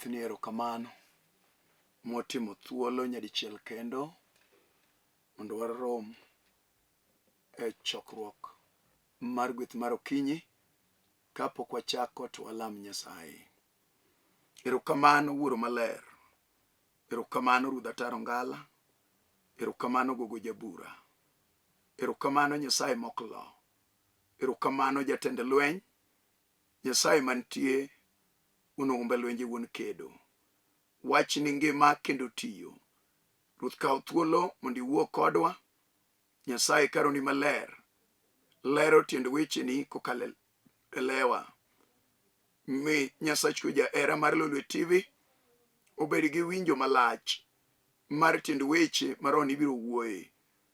Ruoth ni erokamano motimo thuolo nyadichiel kendo mondo warom e chokruok mar gweth mar okinyi. Kapok wachako to walam Nyasaye. Erokamano Wuoro Maler. Erokamano Ruodh Ataro Ngala. Erokamano Gogo Jabura. Erokamano Nyasaye moklo. Erokamano jatend lweny. Nyasaye mantie, wuon humbe lwenje wuon kedo. Wachni ngima kendo tiyo. Ruoth kaw thuolo mondo iwuo kodwa. Nyasaye karoni maler. Lero tiend wecheni kokalo e lewa. Mi Nyasach kwe jahera mar Lolwe TV obed gi winjo malach mar tiend weche ma roho ni biro wuoye.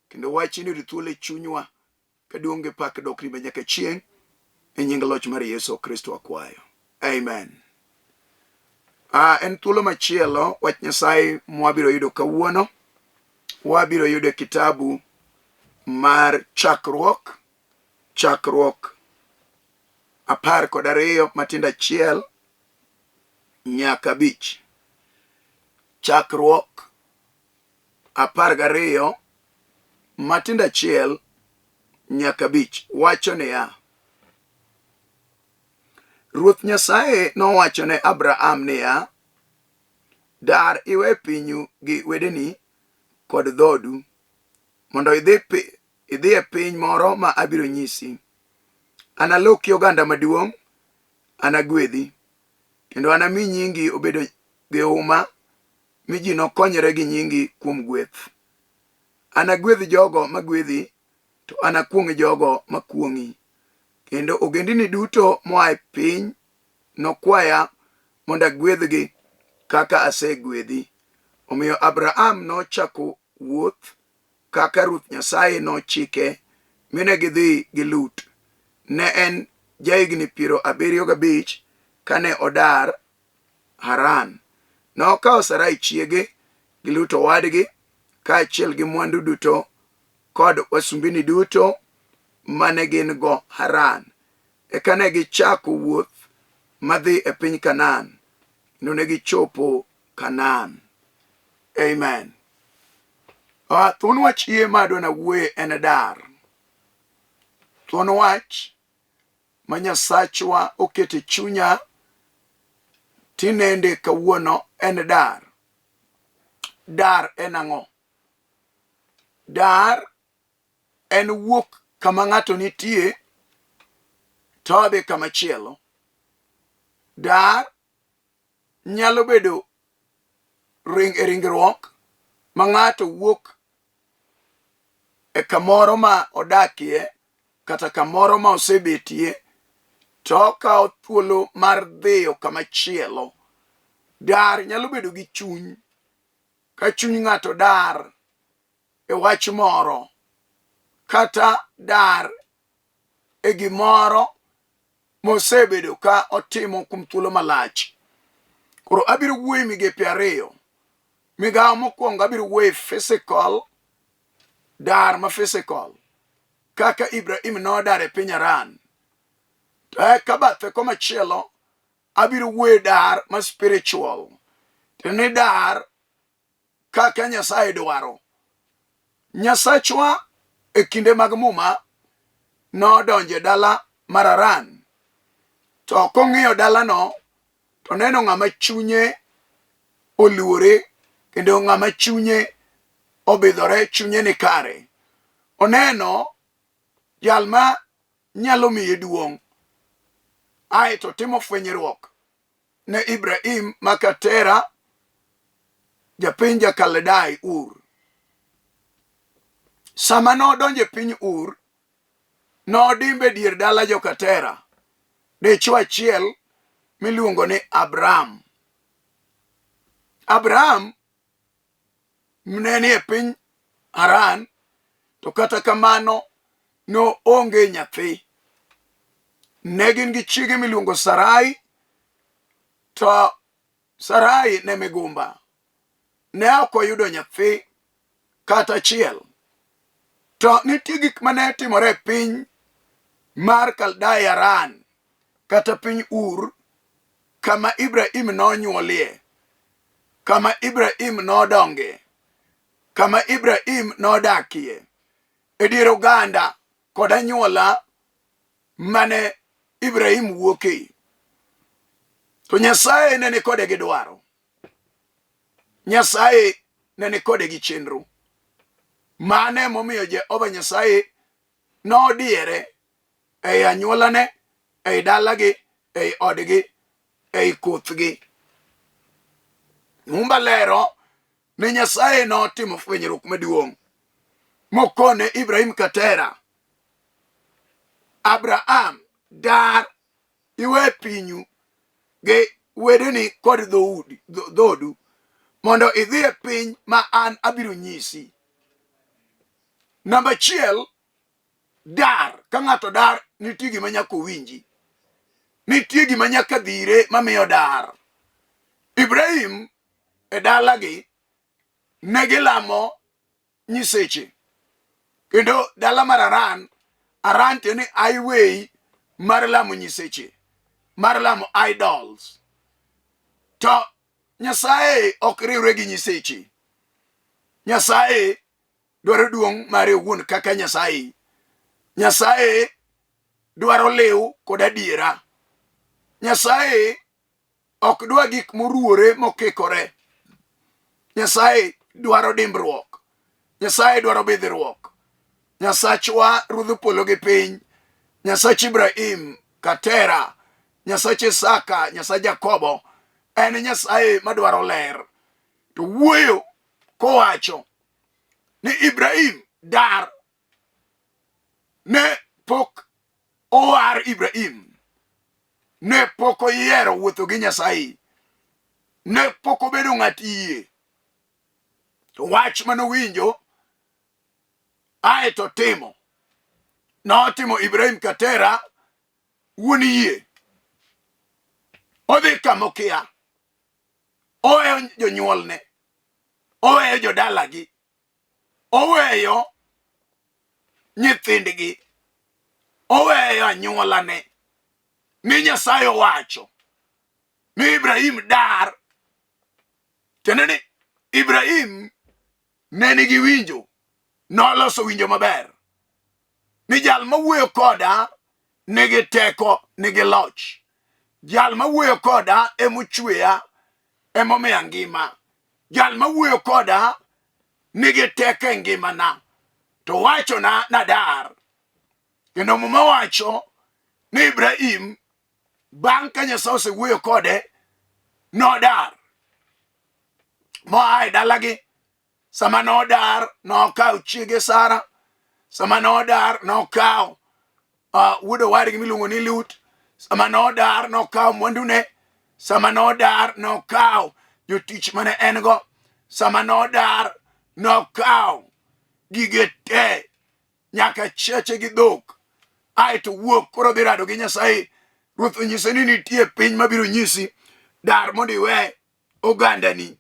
Kendo wachni oyud thuolo e chunywa Ka duong' gi pak dokni ma nyaka chieng' e nying loch mar Yesu Kristo akwayo. Amen. Ah, en thuolo machielo wach Nyasaye mwabiro yudo kawuono. Wabiro yudo e kitabu mar Chakruok, Chakruok 12 matindo 1 nyaka 5. Chakruok 12 matindo 1 nyaka 5 wacho niya, Ruoth Nyasaye nowacho ne Abraham niya, Dar iwe pinyu gi wedeni kod dhoodu, mondo idhi, idhi e piny moro ma abiro nyisi. Analoki oganda maduong', anagwedhi, kendo anami nyingi obed gi huma mi ji nokonyre gi nyingi kuom gweth. Anagwedh jogo magwedhi, to anakuong' jogo makuong'i. Kendo ogendini duto moa e piny nokwaya mondo agwedhgi kaka asegwedhi. Omiyo Abraham nochako wuoth kaka Ruoth Nyasaye nochike, mi ne gidhi gi Lut. Ne en jahigni 75 kane odar Haran. Nokawo Sarai chiege gi Lut owadgi kaachiel gi mwandu duto kod wasumbini duto mane gin-go Haran. Eka ne gichako wuoth madhi e piny Kanaan, kendo ne gichopo Kanaan. Amen. Ah, thuon wach iye ma adwa nawuoye en dar. Thuon wach ma Nyasachwa oketo e chunya tinende kawuono en dar. Dar en ang'o? Dar en wuok kama ng'ato nitie to odhi kama chielo. Dar nyalo bedo ring e ringruok ma ng'ato wuok e kamoro ma odakie kata kamoro ma osebetie to okawo thuolo mar dhiyo kama chielo. Dar nyalo bedo gi chuny. Ka chuny ng'ato dar e wach moro kata dar e gimoro mosebedo ka otimo kuom thuolo malach. Koro abiro wuoyo e migepe ariyo. Migawo mokwongo abiro wuoyo e physical dar ma physical kaka Ibrahim nodar e piny Haran. To eka bathe komachielo abiro wuoyo dar ma spiritual. Tiende ni dar kaka Nyasaye dwaro. Nyasachwa e kinde mag Muma nodonjo e dala mar Haran. To kong'iyo dalano to neno ng'ama chunye oluore kendo ng'ama chunye obidhore, chunye ni kare. Oneno jal ma nyalo miye duong'. Ae to timo fwenyruok ne Ibrahim maka Tera japiny ja-Kaldai Ur. Sama nodonjo e piny Ur, nodimbe dier dala joka Tera, dichwo achiel miluongo ni Abram. Abram ne ni e piny Haran, to kata kamano noonge nyathi. Ne gin gi chiege miluongo Sarai, to Sarai ne migumba. Ne ok oyudo nyathi kata achiel. To nitie gik ma ne timore e piny mar Kaldai Haran kata piny Ur. kama Ibrahim nonyuolie, kama Ibrahim nodonge, kama Ibrahim nodakie, e dier oganda kod anyuola mane Ibrahim wuokie. To Nyasaye ne ni kode gi dwaro. Nyasaye ne ni kode gi chenro. Mano emomiyo Jehova Nyasaye nodiere ei anyuolane, ei dalagi, ei odgi, ei kothgi. Mumba lero ni Nyasaye notimo fwenyruok maduong' mokone Ibrahim Katera, Abraham, dar iwe pinyu gi wedeni kod dhoudi dhodu mondo idhi e piny ma an abiro nyisi. Namba achiel, dar. Ka ng'ato dar, nitie gima nyaka owinji. Nitie gima nyaka dhire mamiyo dar. Ibrahim e dalagi ne gilamo nyiseche. Kendo dala mar Haran, Haran tiende ni highway mar lamo nyiseche, mar lamo idols. To Nyasaye ok riwre gi nyiseche. Nyasaye dwaro duong' mare owuon kaka Nyasaye. Nyasaye dwaro liw kod adiera. Nyasaye ok dwa gik moruwore mokikore. Nyasaye dwaro dimbruok. Nyasaye dwaro bidhruok. Nyasachwa ruodh polo gi piny, Nyasach Ibrahim, Katera, Nyasach Isaka, Nyasach Jakobo, en Nyasaye madwaro ler. To wuoyo kowacho ni Ibrahim dar ne pok owar Ibrahim, ne pok oyiero wuotho gi Nyasaye, ne pok obedo ng'at yie. To wach mane owinjo ae to timo, notimo Ibrahim Katera wuon yie. Odhi kama okia, oweyo jonyuolne, oweyo jodalagi, oweyo nyithindgi, oweyo anyuolane ni Nyasaye owacho ni Ibrahim dar. Tiende ni Ibrahim ne nigi winjo, noloso winjo maber ni jal mawuoyo koda nigi teko, nigi loch. Jal mawuoyo koda emochweya, emomiya ngima. Jal mawuoyo koda nigi teko e ngimana to wachona nadar. Kendo Muma wacho ni Ibrahim bang' ka Nyasaye osewuoyo kode nodar moa e dalagi. Sama nodar nokawo chiege Sara, sama nodar nokawo wuod owadgi miluongo ni Lut, sama nodar nokawo mwandune, sama nodar nokawo jotich mane en go, sama nodar nokawo gige te nyaka cheche gi dhok, aeto wuok koro dhi rado gi Nyasaye. Ruoth onyise ni nitie piny mabiro nyisi, dar mondo iwe ogandani.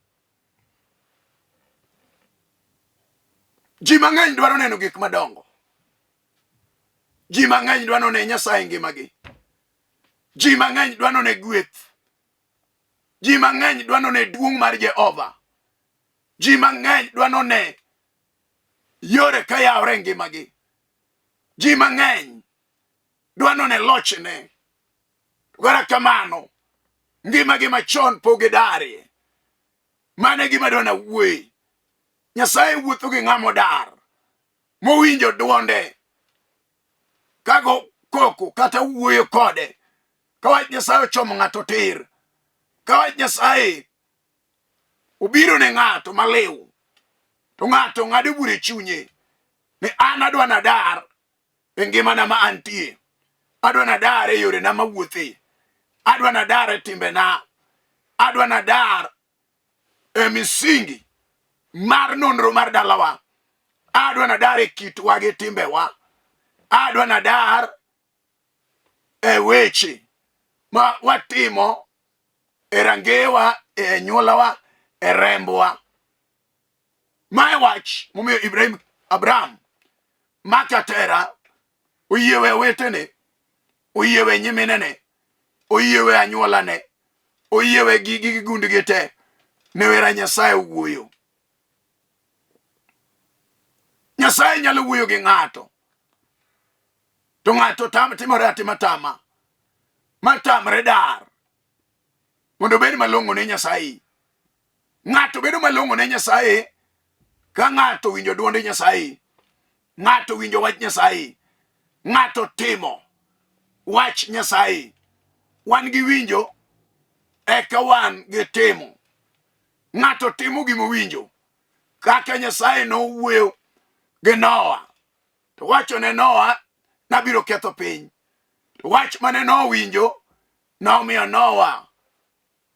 Ji mang'eny dwaro neno gik madongo. Ji mang'eny dwaro ne Nyasaye ngimagi. Ji mang'eny dwaro ne gweth. Ji mang'eny dwaro ne duong' mar Jehova. Ji mang'eny dwaro ne yore ka yawre e ngimagi. Ji mang'eny dwaro ne lochne. Kata kamano, ngimagi machon pok gidarie. Mano e gima dwa nawuoye. Nyasaye wuotho gi ng'ama odar, mowinjo dwonde kago koko kata wuoyo kode. Ka wach Nyasaye ochomo ng'ato tir, ka wach Nyasaye obiro ne ng'ato maliw, to ng'ato ng'ado bura e chunye ni an adwa nadar e ngimana ma antie, adwa nadar e yorena mawuothe, adwa nadar e timbena, adwa nadar e misingi mar nonro mar dalawa, adwa nadar e kitwa gi timbewa, adwa nadar e weche ma watimo e rangewa, e anyuolawa, e rembwa. Mae wach momiyo Ibrahim Abraham maka Tera oyie we owetene, oyie we nyiminene, oyie we anyuolane, Oyie we gigi gi gundgi te. Ne wera Nyasaye owuoyo. Nyasaye nyalo wuoyo gi ng'ato. To ng'ato tam timore atima tama. Ma tamre dar. Mondo obed malong'o ne Nyasaye. Ng'ato bedo malong'o ne Nyasaye ka ng'ato winjo dwonde Nyasaye. Ng'ato winjo wach Nyasaye. Ng'ato timo wach Nyasaye. Wan gi winjo eka wan gi timo. Ng'ato timo gima owinjo. Kaka Nyasaye nowuoyo gi Noa. To wacho ne Noa nabiro ketho piny. To wach mane Noa owinjo nomiyo Noa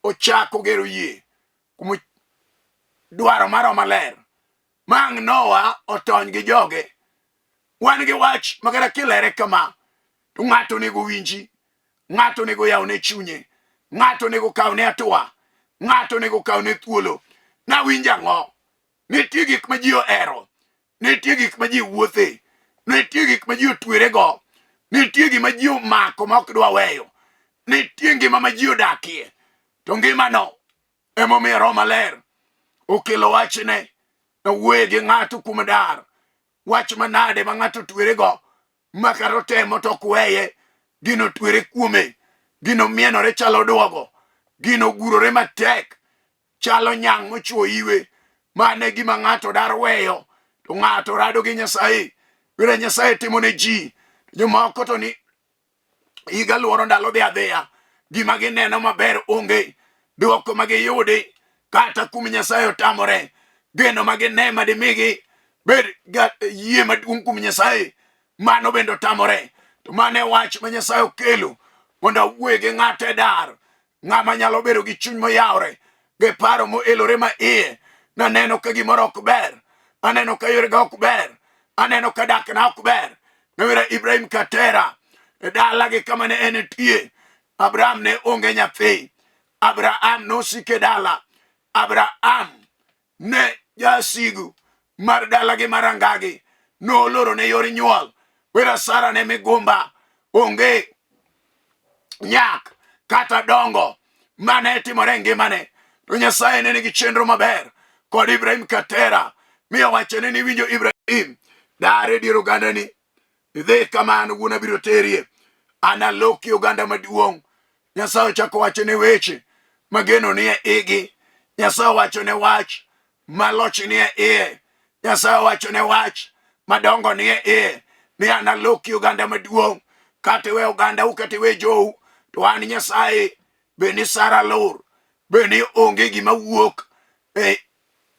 ochako gero yie kuom dwaro mar Roho Maler. Mang' Noa otony gi joge. Wan gi wach ma kata kilere kama to ng'ato onego winji, ng'ato onego yawne chunye, ng'ato onego kawne hatua, ng'ato onego kawne thuolo. Nawinjo ang'o? Nitie gik ma ji ohero, nitie gik ma ji wuothe, nitie gik ma ji otwerego, nitie gima ji omako ma ok dwa weyo, nitie ngima ma ji odakie, to ngimano emomiyo Roho Maler okelo wachne nowuoye gi ng'ato kuom dar. Wach manade ma ng'ato otwerego ma kata otemo to ok weye, gino twere kuome, gino mienore chalo duogo, gino gurore matek chalo nyang' mochuo iwe. Mano e gima ng'ato dar weyo, to ng'ato rado gi Nyasaye. Wira Nyasaye timo ne ji. Jomoko to ni higa luoro ndalo dhi adhiya, gima gineno maber onge, dwoko ma giyudi kata kuom Nyasaye otamore, geno ma gine ma dimigi bed ga yie maduong' kuom Nyasaye mano bende otamore. To mano e wach ma Nyasaye okelo mondo awuoye gi ng'ato e dar ng'ama nyalo bedo gi chuny moyawre gi paro moelore ma iye. Naneno ka gimoro ok ber, aneno ka yorega ok ber, aneno ka dakna ok ber. Nowera Ibrahim Katera e dala gi kama ne entie. Abraham ne onge nyathi. Abraham nosike dala. Abraham ne jasigu mar dalagi mar angagi noloro ne yor nyuol. Wera Sara ne migumba onge nyak kata dongo mane timore e ngimane. To Nyasaye ne nigi chenro maber kod Ibrahim Katera mi owachone ni winjo Ibrahim dar e dier ogandani idhi kama an wuon abiro terie analoki oganda maduong' Nyasaye ochako wachone weche mageno nie igi. Nyasaye owachone wach ma loch nie iye. Nyasaye owachone wach madongo nie iye ni analoki oganda maduong' kata iwe ogandau kata iwe jou to an Nyasaye be ni Sara lur be ni onge gima wuok e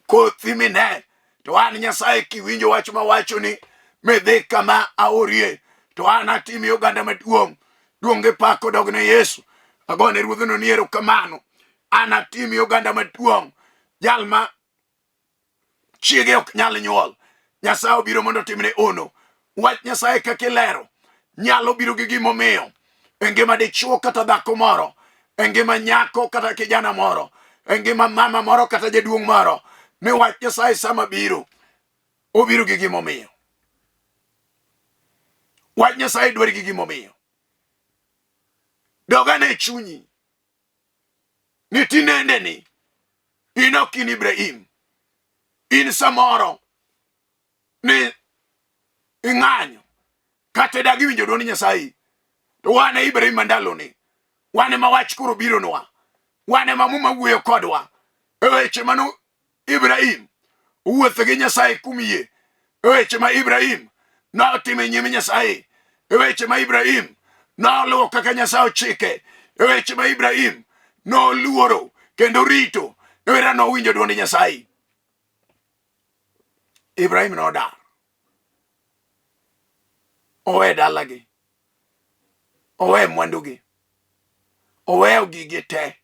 kothi mine to an Nyasaye kiwinjo wach mawachoni midhi kama aorie to an atimi oganda maduong' duong' gi pak odog ne Yesu agone ruodhno ni erokamano an atimi oganda maduong' jal ma chiege ok nyal nyuol Nyasaye obiro mondo otimne ono wach Nyasaye kaka ilero nyalo biro gi gimomiyo e ngima dichwo kata dhako moro e ngima nyako kata kijana moro e ngima mama moro kata jaduong' moro ni wach Nyasaye sama biro obiro gi gimomiyo wach Nyasaye dwari gi gimomiyo dogane e chunyi ni tinende ni in ok in Ibrahim in samoro ni ing'anyo kata idagi winjo dwond Nyasaye to wan e Ibrahim ma ndaloni wan ema wach koro bironwa wan ema muma wuoyo kodwa e weche mano Ibrahim owuotho gi Nyasaye kuom yie e weche ma Ibrahim notimo e nyim Nyasaye e weche ma Ibrahim noluwo kaka Nyasaye ochike e weche ma Ibrahim noluoro kendo rito e wera nowinjo dwond Nyasaye Ibrahim nodar owe dalagi owe mwandugi oweyo gige te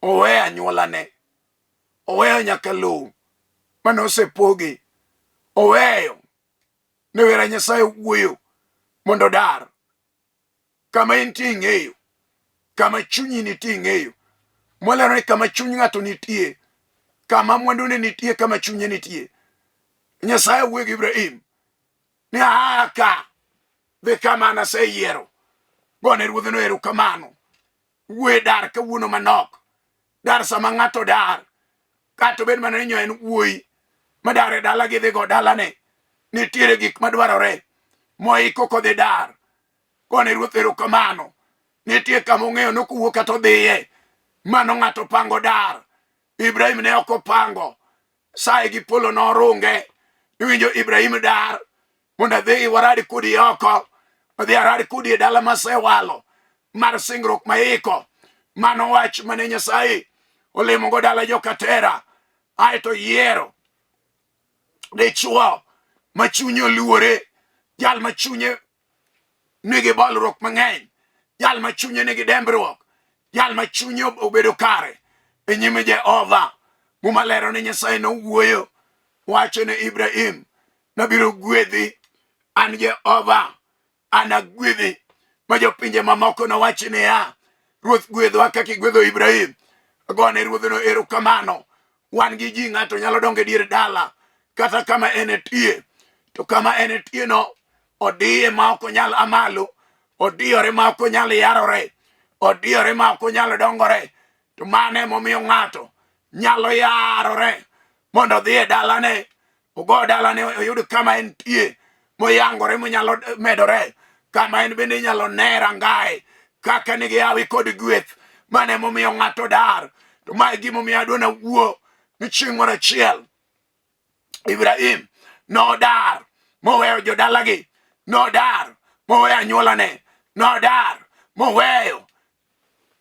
oweyo anyuolane oweyo nyaka lowo mane osepogi oweyo ne wera Nyasaye wuoyo mondo odar kama intie ing'eyo kama chunyi nitie ing'eyo mwalero ni kama chuny ng'ato nitie kama mwandune nitie kama chunye nitie Nyasaye wuoyo gi Ibrahim ni aa ka dhi kama an aseyiero gone ruodhno erokamano. Wuoye dar kawuono manok. Dar sama ng'ato dar. Kata obed mana ni nyo en wuoyi madar e dala gidhi go dalane. Nitiere gik madwarore moiko kodhi dar. Gone Ruoth erokamano. Nitie kama ong'eyo nokowuok kata odhiye. Mano ng'ato pango dar. Ibrahim ne ok opango. Saye gi polo norunge. Iwinjo Ibrahim dar mondo adhi warad kodi oko. Adhi arad kodi e dala masewalo mar singruok maiko. Mano wach mane Nyasaye olimogo dala jokatera. Aeto yiero dichwo ma chunye oluore, jal ma chunye nigi bolruok mang'eny, jal ma chunye nigi dembruok, jal ma chunye obedo kare e nyim Jehova. Muma lero ni Nyasaye nowuoyo wacho ne Ibrahim, nabiro gwedhi an Jehova anagwedhi ma jopinje mamoko nowach niya, Ruoth gwedhwa kaka igwedho Ibrahim. Agone ruodhno erokamano. Wan gi ji ng'ato nyalo dongo e dier dala kata kama en etie to kama en etie no odiye ma ok onyal amalo odiyore ma ok onyal yarore odiyore ma ok onyal dongore to mano emomiyo ng'ato nyalo yarore mondo odhi e dalane ogo dalane oyud kama entie moyangore monyalo medore kama en bende inyalo ne rangae kaka nigi hawi kod gweth mano emomiyo ng'ato dar to mae gimomiyo adwa nawuo ni chieng' moro achiel Ibrahim nodar moweyo jodalagi nodar moweyo anyuolane nodar moweyo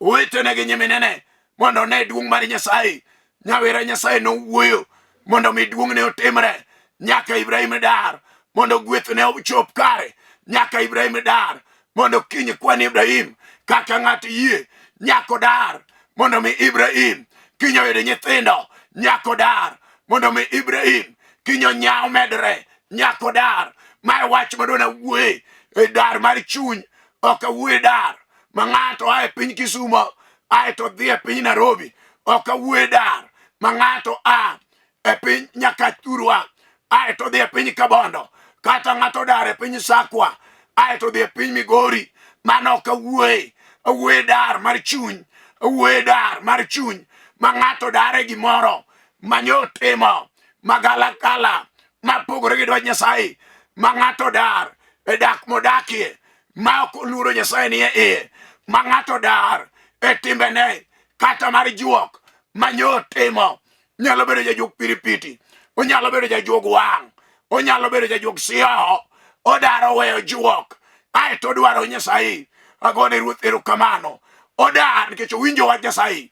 owetene gi nyiminene mondo one duong' mar Nyasaye. Nyawera Nyasaye nowuoyo mondo mi duong'ne otimre. Nyaka Ibrahim dar mondo gwethne ochop kare. Nyaka Ibrahim dar mondo kiny kwan Ibrahim kaka ng'at yie. Nyaka odar mondo mi Ibrahim kiny oyud nyithindo. Nyaka odar mondo mi Ibrahim kiny onya omedre. Nyaka odar. Mae wach madona wuoye e dar mar chuny ok awuoye dar ma ng'ato a e piny Kisumo ae to dhi e piny Nairobi ok awuoye dar ma ng'ato a e piny Nyakachurwa ae to dhi e piny Kabondo kata ng'ato dar e piny Sakwa ae to dhi e piny Migori mano ok awuoye awuoye dar mar chuny awuoye dar mar chuny ma ng'ato dar e gimoro manyo timo magalagala mapogore gi dwach Nyasaye ma ng'ato dar e dak modakie ma ok oluoro Nyasaye nie iye ma ng'ato dar e timbene kata mar juok ma nyo timo nyalo bedo jajuok piripiti onyalo bedo jajuog wang' onyalo bedo jajuog sihoho odar oweyo juok aeto odwaro Nyasaye agone ruoth erokamano odar nikech owinjo wach Nyasaye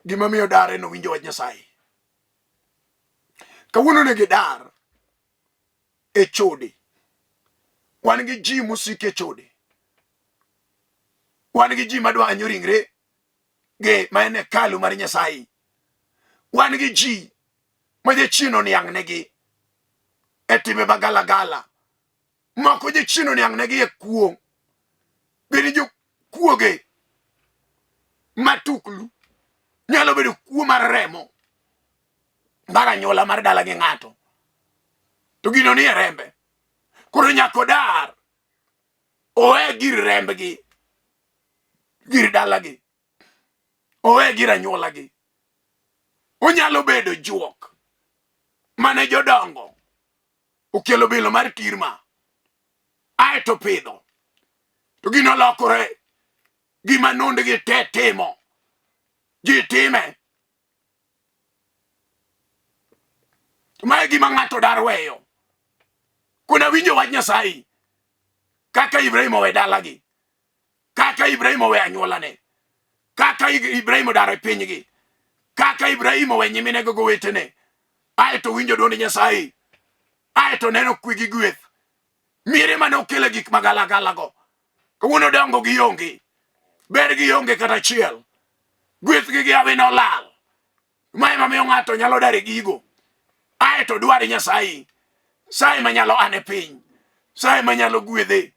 gima miyo dar en owinjo wach Nyasaye kawuono ne gidar e chode. Wan gi ji mosik e chode. Wan gi ji madwanyo ringre gi ma en hekalu mar Nyasaye. Wan gi ji ma jachien oniang'negi e timbe magalagala. Moko jachien oniang'negi e kuo. Gin jokuoge matuklu. Nyalo bedo kuo mar remo. Mar anyuola mar dala gi ng'ato. To gino nie rembe. Koro nyaka odar. Owe gir rembgi. Gir dalagi. Owe gir anyuolagi. Onyalo bedo juok mane jodongo okelo bilo mar tirma aeto pidho to gino lokore gima nondgi te timo ji time Mae gima ng'ato dar weyo. Kuna winjo wach Nyasaye kaka Ibrahim owe dalagi, kaka Ibrahim owe anyuolane, kaka Ibrahim odar e pinygi, kaka Ibrahim owe nyiminego gowetene, aeto winjo dwond Nyasaye, aeto neno kwe gi gweth. Miere mane okelo gik magalagalago, kawuono dongo gionge, ber gionge kata achiel. Gwethgi gi hawi nolal. Ma ema miyo ng'ato nyalo dar e gigo. Ae to dwar Nyasaye. Saye manyalo an e piny. Saye manyalo gwedhe.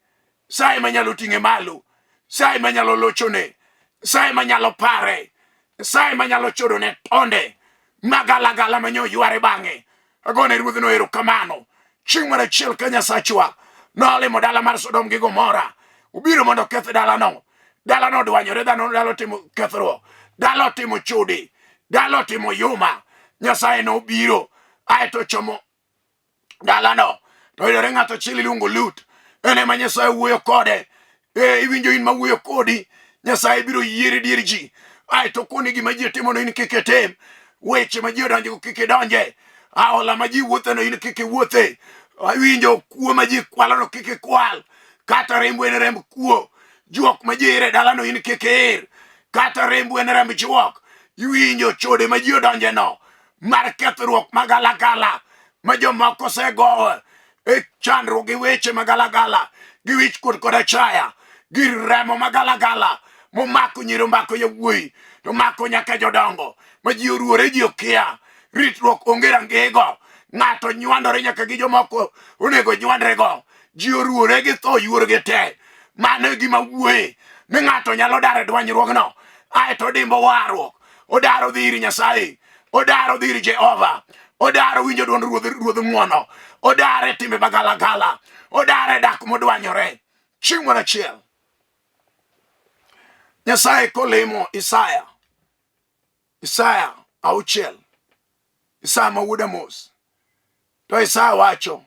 Saye manyalo ting'e malo. Saye manyalo lochone. Saye manyalo pare. Saye manyalo chodone tonde. Magalagala manyo yware bang'e. Agone ruodhno erokamano. Chieng' moro achiel ka Nyasachwa nolimo dala mar Sodom gi Gomora, obiro mondo oketh dalano. Dala nodwanyore, dhano dala otimo kethruok, dala otimo chudi, dala otimo yuma. Nyasaye nobiro aeto chomo dalano to yudore ng'ato achiel iluongo Lut, en ema Nyasaye wuoyo kode. E, iwinjo in mawuoyo kodi, Nyasaye biro yieri dier ji, aeto koni gima ji timono in kik itim, weche ma ji odonjogo kik idonje, aola ma ji wuotheno in kik iwuothe, iwinjo kuo ma ji kwalono kik ikwal, kata rembu en remb kuo, juok ma ji ire dalano in kik ir, kata rembu en remb juok, iwinjo chode ma ji odonjeno mar kethruok magalagala ma jomoko osegowo e chandruok gi weche magalagala gi wichkuot kod achaya gi remo magalagala momako nyiri omako yawuoyi to mako nyaka jodongo ma ji oruore ji okia ritruok onge rangego ng'ato nywandore nyaka gi jomoko onego nywandrego ji oruore gi tho yuorgi te mano e gima wuoye ni ng'ato nyalo dar e dwanyruogno aeto odimbo warruok odaro dhi ir Nyasaye, odaro dhi ir Jehova, odaro winjo dwond Ruodh Ruodh ng'wono, odaro e timbe magalagala, odaro e dak modwanyore. Chieng' moro achiel Nyasaye kolimo Isaya, Isaya 6, Isaya ma wuod Amos, to Isaya wacho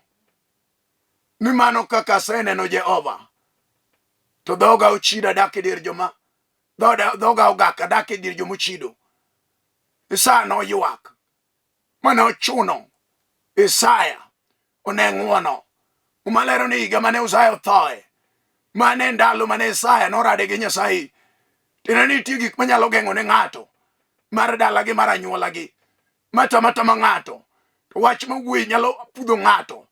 ni mano kaka aseneno Jehova, to dhoga ochido adak e dier joma dhoga ogak adak e dier jomochido. Isaya noywak mane ochuno Isaya one ng'wono. Muma lero ni higa mane Uzaya othoe, mane ndalo mane Isaya norade gi Nyasaye. Tiende ni nitie gik manyalo geng'o ne ng'ato mar dalagi mar anyuolagi matama tama ng'ato to wach mawuoyi nyalo pudho ng'ato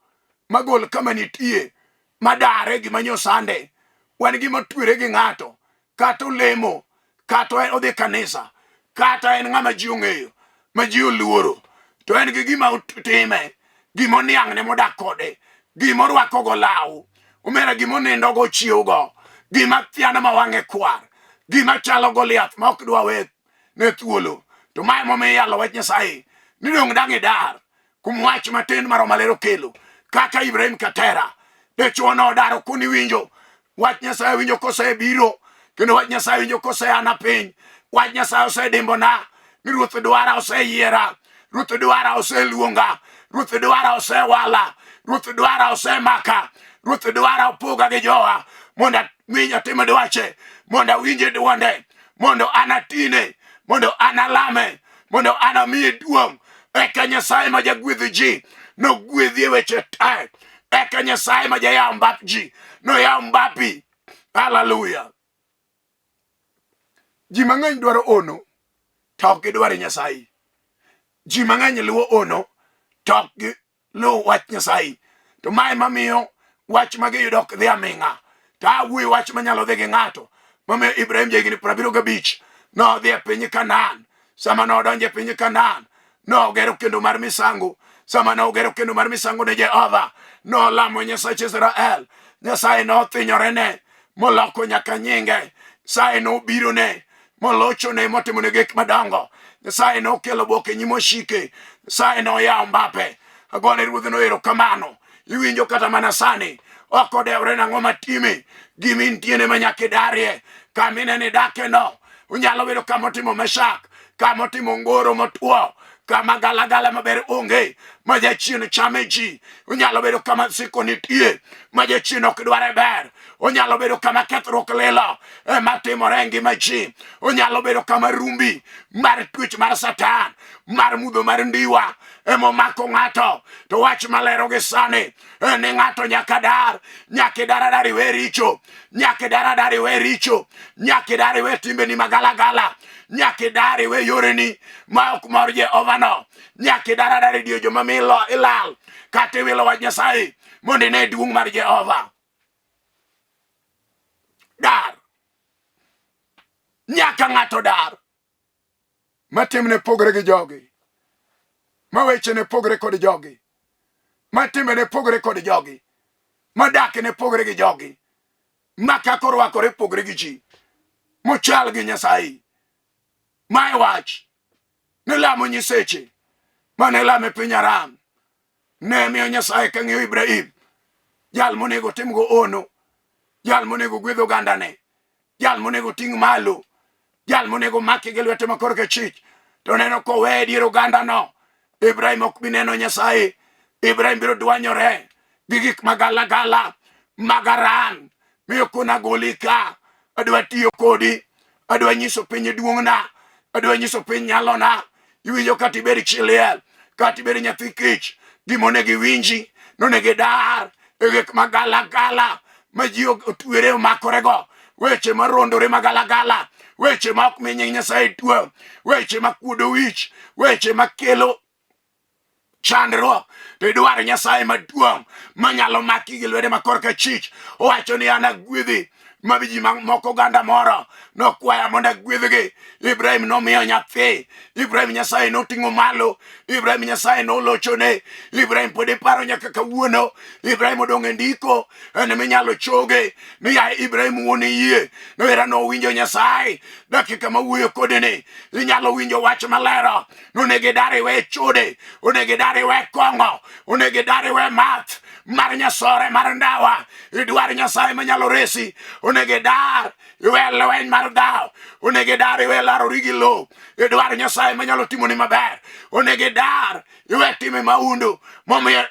magol kama nitie madare gima nyosande wan gima twere gi ng'ato kata olemo kata odhi kanisa kata en ng'ama ji ong'eyo ma ji oluoro to en gi gima otime gima oniang'ne modak kode gima orwakogo law omera gima onindogo ochiewgo gima thiano ma wang'e kwar gima chalo Goliath ma ok dwa we ne thuolo to mae momiyo iyalo wach Nyasaye ni dong' dang' idar kuom wach matin ma Roho Maler okelo kaka Ibrahim Katera dichwo nodaro koni winjo wach Nyasaye winjo kosebiro kendo wach Nyasaye winjo koseana piny wach Nyasaye osedimbona ni Ruoth dwara oseyiera Ruoth dwara oseluonga Ruoth dwara osewala Ruoth dwara osemaka Ruoth dwara opoga gi jowa mondo awinj atim dwache mondo awinje dwonde mondo anatine mondo analame mondo anamiye duong' eka Nyasaye ma jagwedh ji nogwedhi e weche te eka Nyasaye ma jayaw mbap ji noyaw mbapi haleluya ji mang'eny dwaro ono to ok gidwar Nyasaye ji mang'eny luwo ono to ok luw wach Nyasaye. To mae mamiyo wach ma giyudo ok dhi aming'a. To awuoyo wach manyalo dhi gi ng'ato. Mamiyo Ibrahim jahigni 75 nodhi e piny Kanaan. Sama nodonjo e piny Kanaan, nogero kendo mar misango. Sama nogero kendo mar misango ne Jehova, nolamo Nyasach Israel. Nyasaye nothinyorene moloko nyaka nyinge. Nyasaye nobirone molochone motimone gik madongo. Nyasaye nokelo boke nyim osike. Nyasaye noyawo mbape. Agone ruodhno erokamano. Iwinjo kata mana sani ok odewre nang'o matime gima intiene ma nyaka idarie kama ineno idakeno unyalo bedo kama otimo Meshak kama otimo ngoro motwo kama galagala maber onge ma jachien chame ji onyalo bedo kama siko nitie ma jachien ok dware ber onyalo bedo kama kethruok lilo ema timore e ngima ji onyalo bedo kama rumbi mar twech mar satan mar mudho mar ndiwa ema omako ng'ato to wach malero gi sani en ni ng'ato nyaka dar nyaka idar adar iwe richo nyaka idar adar iwe richo nyaka idar iwe timbeni magalagala nyaka idar iwe yoreni ma ok mor Jehova no nyaka idar adar e dier joma milo ilal kata iwilo wach Nyasaye mondo ine duong' mar Jehova dar nyaka ng'ato dar ma timne pogre gi jogi ma wechene pogre kod jogi ma timbene pogre kod jogi ma dakne pogre gi jogi ma kaka orwakore pogre gi ji mochal gi Nyasaye mae wach ne lamo nyiseche mane lame piny Aram ne miyo Nyasaye ka ng'iyo Ibrahim jal monego timgo ono jal monego gwedh ogandane Jal monego ting' malo, jal monego maki gi lwete ma korka chich, to neno koweye e dier ogandano. Ibrahim ok bi neno Nyasaye. Ibrahim biro dwanyore gi gik magalagala mag Haran. Miyo kona goli ka, adwa tiyo kodi, adwa nyiso piny duong'na, adwa nyiso piny nyalona. Iwinjo kata ibed chi liel, kata ibed nyathi kich, gima onego iwinji, nonego idar e gik magalagala ma ji otwere omakorego, weche marondore magalagala, weche ma ok mi nying Nyasaye duong', weche ma kuodo wich, weche makelo chandruok to idwaro Nyasaye maduong' manyalo maki gi lwete ma korka chich. Owacho ni an agwedhi ma ji moko oganda moro nokwaya mondo agwedhgi. Ibrahim nomiyo nyathi, Ibrahim Nyasaye noting'o malo, Ibrahim Nyasaye nolochone, Ibrahim pod iparo nyaka kawuono. Ibrahim odong' e ndiko en minyalo choge ni yaye Ibrahim wuon yie noera nowinjo Nyasaye. Dakika mawuoyo kode ni inyalo winjo wach malero onego idar iwe chode, onego idar iwe kong'o, onego idar iwe math mar nyasore mar ndawa, idwar Nyasaye manyalo resi, onego idar iwe lweny mar dhaw, onego idar iwe larori gi lowo, idwar Nyasaye manyalo timoni maber, onego idar iwe time mahundu momiyo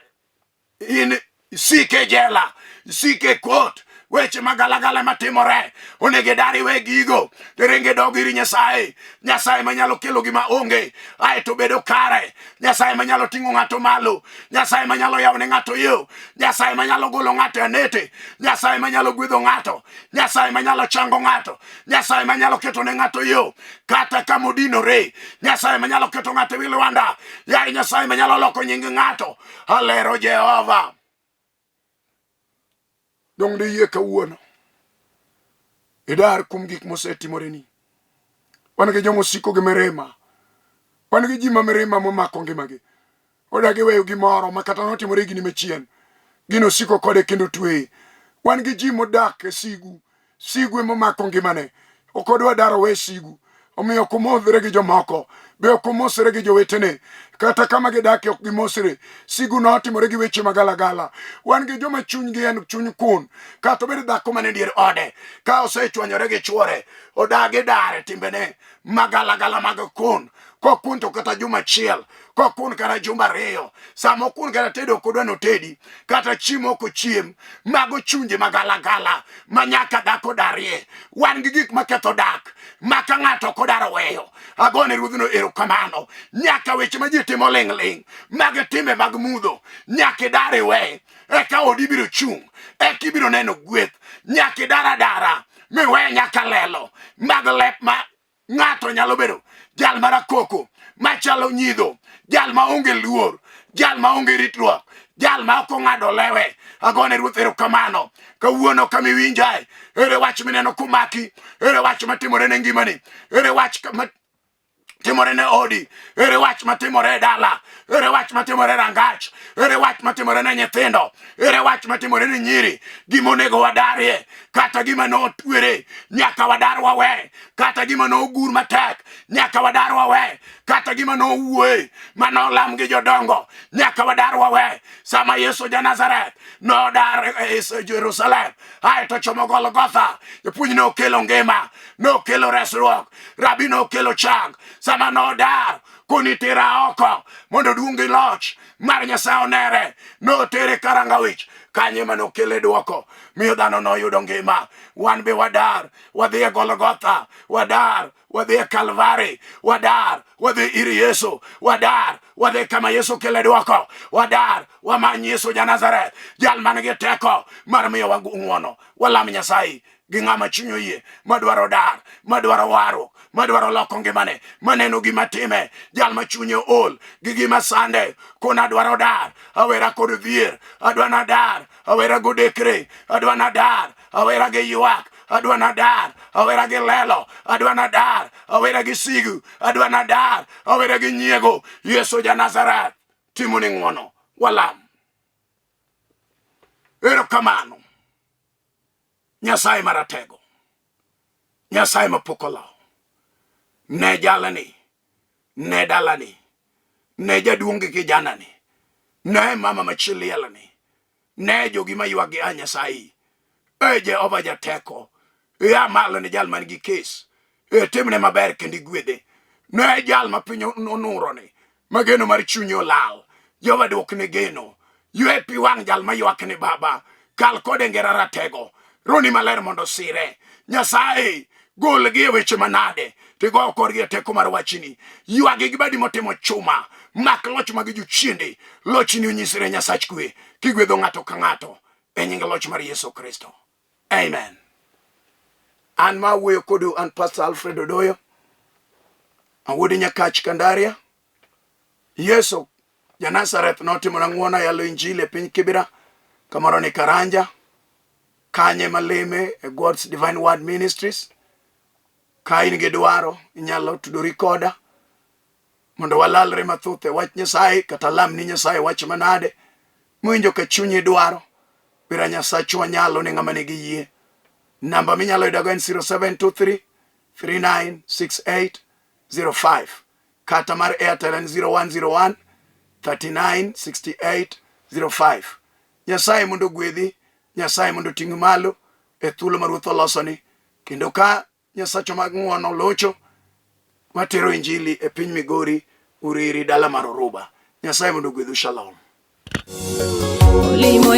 in isike jela isike kot weche magalagala matimore onego idar iwe gigo tiringi dog ir nyasaye nyasaye manyalo kelo gima onge ae to bedo kare nyasaye manyalo ting'o ng'ato malo nyasaye manyalo yawo ne ng'ato yo nyasaye manyalo golo ng'ato e anete nyasaye manyalo gwedho ng'ato nyasaye manyalo chango ng'ato nyasaye manyalo keto ne ng'ato yo kata kama odinore nyasaye manyalo keto ng'ato e wi lwanda yaye nyasaye manyalo loko nying ng'ato Alero Jehova. Dong' diyie kawuono idar kuom gik mosetimoreni. Wan gi joma osiko gi mirima. Wan gi ji ma mirima momako ngimagi. Odagi weyo gimoro ma kata notimore higni machien. Gino osiko kode kendo tweye. Wan gi ji modak e sigu Sigu ema omako ngimane. Ok odwa dar owe sigu. Omiyo ok omodhre gi jomoko. Be ok omosre gi jowetene. Kata kama gidakie ok gimosre. Sigu notimore gi weche magalagala. Wan gi joma chunygi en chuny kun. Kata obed dhako man e dier ode. Ka osechwanyore gi chwore, odagi dar e timbene magalagala mag kun. Kokun to kata juma achiel, kokun kata jumba ariyo, sama okun kata tedo ok odwa notedi, kata chiemo ok ochiem. Mago chunje magalagala ma nyaka dhako darie. Wan gi gik maketho dak ma ka ng'ato ok odar weyo. Agone ruodhno erokamano. Nyaka weche ma ji timo ling' ling' mag timbe mag mudho nyaka idar iwe, eka odi biro chung', eka ibiro neno gweth. Nyaka idar adara miwe nyaka lelo mag lep ma ng'ato nyalo bedo jal marakoko machalo nyidho, jal ma onge luor, jal ma onge ritruok, jal ma ok ong'ado lewe. Agone Ruoth erokamano kawuono kama iwinjae. Ere wach mineno komaki? Ere wach matimore ne ngimani? Ere wach ma timore ne odi? Ere wach matimore e dala? Ere wach matimore e rangach? Ere wach matimore ne nyithindo? Ere wach matimore ne nyiri? Gima onego wadarie, kata gima notwere, nyaka wadar wawe. Kata gima nogur matek, nyaka wadar wawe. Kata gima nowuoye, manolam gi jodongo, nyaka wadar wawe. Sama Yesu ja Nazareth nodar e Jerusalem, ae to chomo Golgotha, japuonj nokelo ngima, nokelo resruok, rabi nokelo chang. Sama nodar koni tera oko mondo duong' gi loch mar Nyasaye onere, notere karangawich kanye ma nokele dwoko, miyo dhano noyudo ngima. Wan be wadar wadhi e Golgotha, wadar wadhi e Kalvari, wadar wadhi ir Yesu, wadar wadhi kama Yesu kele dwoko, wadar wamany Yesu ja Nazareth, jal man gi teko mar miyowa ng'wono. Walam Nyasaye gi ng'ama chunye oyie, madwaro dar, madwaro warruok, madwaro loko ngimane, maneno gima time, jal ma chunye ol gi gima sande, kona adwaro dar, awera kod dhier, adwa nadar, awera godekre, adwa nadar, awera gi ywak, adwa nadar, awera gi lelo, adwa nadar, awera gi sigu, adwa nadar, awera gi nyiego. Yesu ja Nazareth timoni ng'wono. Walam. Erokamano Nyasaye maratego, Nyasaye mapok olo. Ne jalni, ne dalani, ne jaduong' gi kijanani, ne mama ma chi lielni, ne jogi ma ywak gi a Nyasaye. E Jehova jateko, Ia malo ne jal man gi kes. E timne maber kendo igwedhe. Ne jal ma piny onuroni, ma geno mar chunye olal. Jehova dwokne geno. Ywe pi wang' jal ma ywak ni Baba. Kal kode ngera ratego. Roni maler mondo osire. Nyasaye, golgi e weche manade tigo korgi e teko mar wachni. Ywagi gi badi motimo chuma. Mak loch mag jochiende. Lochni onyisre Nyasach kwe. Kigwedho ng'ato ka ng'ato e nying loch mar Yesu Kristo. Amen. An ma wuoyo kodu an Pastor Alfred Odoyo. Awuod Nyakach Kandaria. Yesu ja Nazareth notimona ng'wono yalo injili e piny Kibira kamoro ni Karanja kanye maleme e God's Divine Word Ministries. Ka in gi dwaro inyalo tudori koda mondo walalre mathoth e wach Nyasaye kata lam ni Nyasaye wach manade mowinjo ka chunyi dwaro. Bira Nyasachwa nyalo ne ng'ama nigi yie. Namba minyalo yudago en 0723 3968 05 kata mar Airtel en 0101 39 68 05. Nyasaye mondo ogwedhi, Nyasaye mondo oting'i malo e thuolo ma Ruoth olosoni, kendo ka Nyasachwa mag ng'wono locho watero injili e piny Migori, Uriri, dala mar Oruba. Nyasaye mondo ogwedhu. Shalom. Olimo.